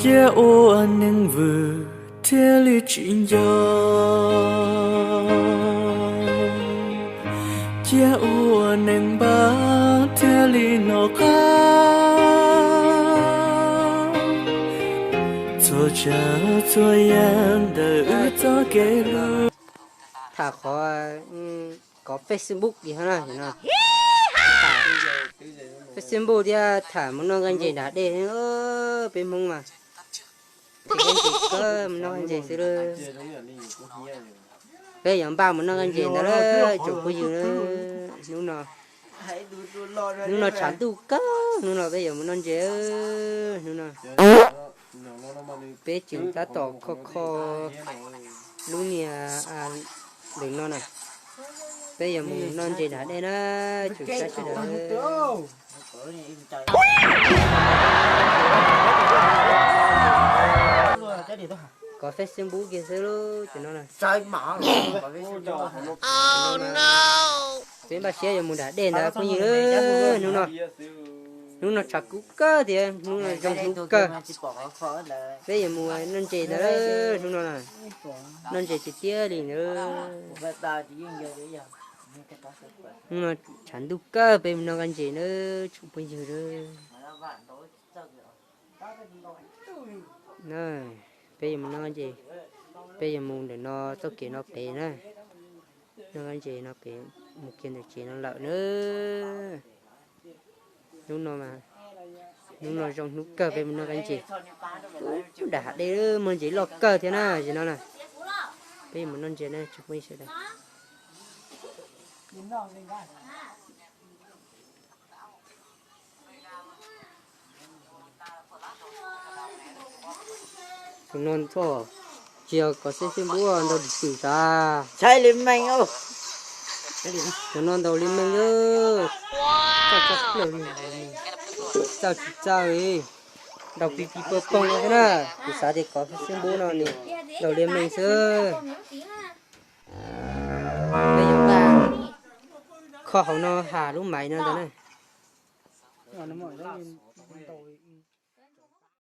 Cia ua neeg vwm thiaj li tsis nco, cia ua neeg npab thiaj li nov qab. Txhua tsav txhua yam ntawm wb txoj kev hlub. Tham qhov kov Facebook no, Facebook thiab tham mus noj nqaij ntses nram dej, peb Hmoob mas. Mus noj nqaij ntses xwb. Peb yuav npaj mus noj nqaij ntses ntawd tsoom phooj ywg. Hnub no, hnub no tshav ntuj kawg, hnub no peb yuav mus noj ntses. Hnub no peb tseem tab tom kho kho lub niag ntawm no na. Peb yuav mus noj ntses nram dej na, tsoom saib sawv daws. Kov Facebook kiag xwb lub cov no. Peb npaj siab yuav mus nram dej ntawd phooj ywg. Hnub no, hnub no tshav kub kawg thiab hnub no zoo hnub kawg. Peb yuav mus noj ntses ntawd hnub no. Noj ntses tiag tiag li ntawd. Hnub no tshav ntuj kawg, peb mus noj nqaij ntses na tsoom phooj ywg. Peb yuav mus noj ntses, peb yuav mus ntawm no txoj kev no pem na. Noj nqaij ntses no pem, mus kiag ntawm tsev no lawm na. Hnub no, hnub no zoo hnub kawg peb mus noj nqaij ntses. Nram hav dej muaj ntses loj kawg thiab na, no na. Peb yuav mus noj ntses na tsoom phooj ywg sawv daws. Tus no tsis yog kov Facebook ntau dim txwm sav. Tus no ntaus li meej, txawj txawj plaws li, txawj tsis txawj li, ntaus pis pis pog pog no xwb na. Kuv xav tias kov Facebook no nws ntaus li meej xwb. Peb yuav npaj kho hauv no has lub maiv no ntag na.